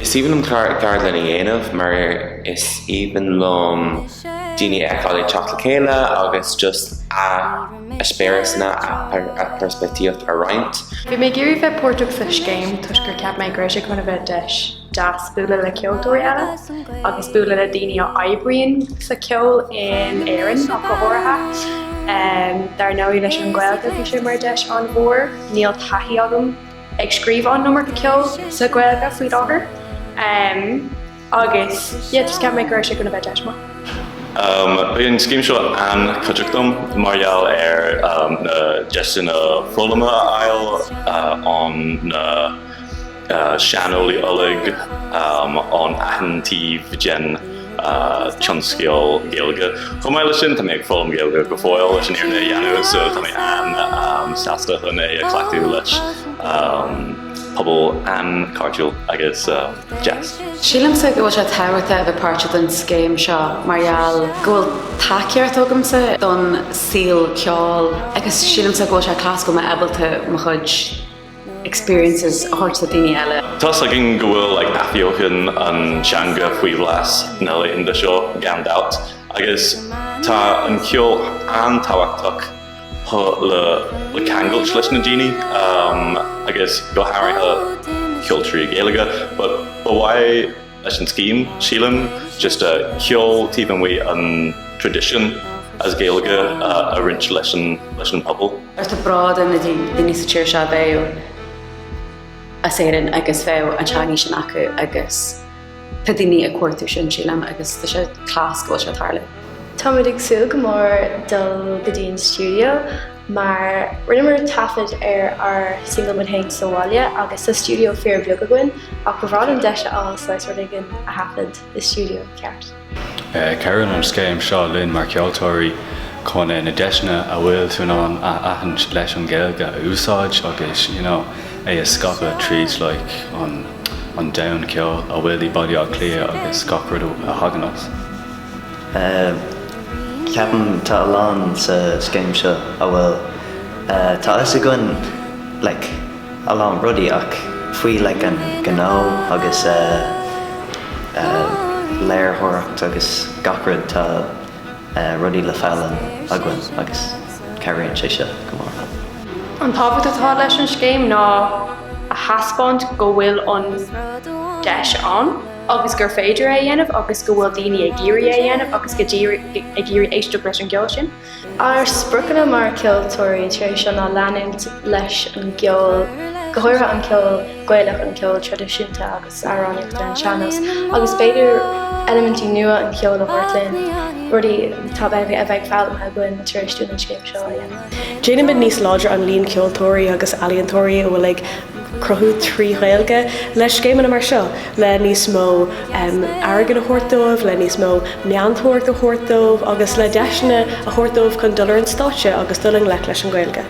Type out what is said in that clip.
Is aoibhinn liom ceardlann a dhéanamh mar is aoibhinn liom daoine a fheiceáil ag teacht le chéile agus just a eispéireasanna, a peirspictíocht a roinnt. Bhí mé ag iarraidh bheith páirteach sa scéim toisc gur cheap mé go raibh sé chun a bheith deis deas bualadh le ceoltóirí eile agus bualadh le daoine a oibríonn sa cheol in Éirinn ach go háirithe. Dar ndóigh leis an Ghaeilge bhí sé mar deis an-mhór. Níl taithí agam ag scríobh an iomarca ceoil sa Ghaeilge faoi láthair agus yeah just cheap mé go raibh sé chun a bheith deis maith. Bhí an scéim seo an-chuideach dom mar gheall ar na deiseanna foghlama a fháil ón na saineolaí uilig ón achan taobh den tionscal Gaeilge. Chomh maith leis sin, tá mé ag foghlaim Gaeilge go fóill leis an fhírinne a dhéanamh, so tá mé an-sásta chun é a chleachtadh leis pobal an-chairdiúil agus deas. Sílimse go bhfuil sé tábhachtach a bheith páirteach den scéim seo mar gheall go bhfuil tacaíocht agamsa don saol ceoil agus sílimse go bhfuil sé class go bhfuil mé ábalta mo chuid experiences a thabhairt do daoine eile. Tá's againn go bhfuil like athbheochan an teanga faoi bhlas na laethanta seo gan dabht agus tá an ceol an-tábhachtach le le ceangailt leis na daoine agus go háirithe ceoltóirí Gaeilge but ba mhaith leis an scéim, sílim, just ceol taobh amuigh an traidisiún as Gaeilge a roinnt leis an leis an pobal. Tá bród ar na daoine sa tír seo bheith as Éirinn agus bheith an teanga sin acu agus tá daoine ag cuartú sin, sílim, agus tá sé class go bhfuil sé ag tarlú. Táimid ag súil go mór dul go dtí an stiúideo mar rinneamar taifead ar ár single muid féin sa bhaile agus tá stiúideo fíor bheag againn ach ba bhreá linn deis a fháil saghas rud éigin a thaifead i stiúideo ceart. Cabhraíonn an scéim seo linn mar cheoltóirí chun na deiseanna a bhfuil tú in ann a aithint leis an Ghaeilge a úsáid agus you know é a scaipeadh tríd like an an domhan ceoil a bhfuil i Baile Átha Cliath agus gach rud a thagann as. Ceapaim tá a lán sa scéim seo a bhfuil tá fhios againn like a lán rudaí ach faoi like an gnó agus léiritheoireacht agus gach rud tá rudaí le foghlaim againn agus cabhraíonn sé seo go mór. An tábhacht atá leis an scéim ná a thaispeáint go bhfuil an deis ann agus gur féidir é a dhéanamh agus go bhfuil daoine ag iarraidh é a dhéanamh agus go ag iarraidh éisteacht leis an gceol sin. Ár spriocanna mar cheoltóirí tar éis seo ná leanúint leis an gceol, go háirithe an ceol Gaelach, an ceol traidisiúnta agus amhránaíocht ar an sean-nós agus b'fhéidir eilimintí nua an cheoil a thabhairt linn, rudaí atá a bheidh foghlamtha againn tar éis dúinn an scéim seo a dhéanamh. Déanaimid níos láidre an líon ceoltóirí agus ealaíontóirí a bhfuil ag cruthú trí Ghaeilge le scéimeanna mar seo, le níos mó airgid a thabhairt dóibh, le níos mó meantóireacht a thabhairt dóibh agus le deiseanna a thabhairt dóibh chun dul ar an stáitse agus dul i ngleic leis an Ghaeilge.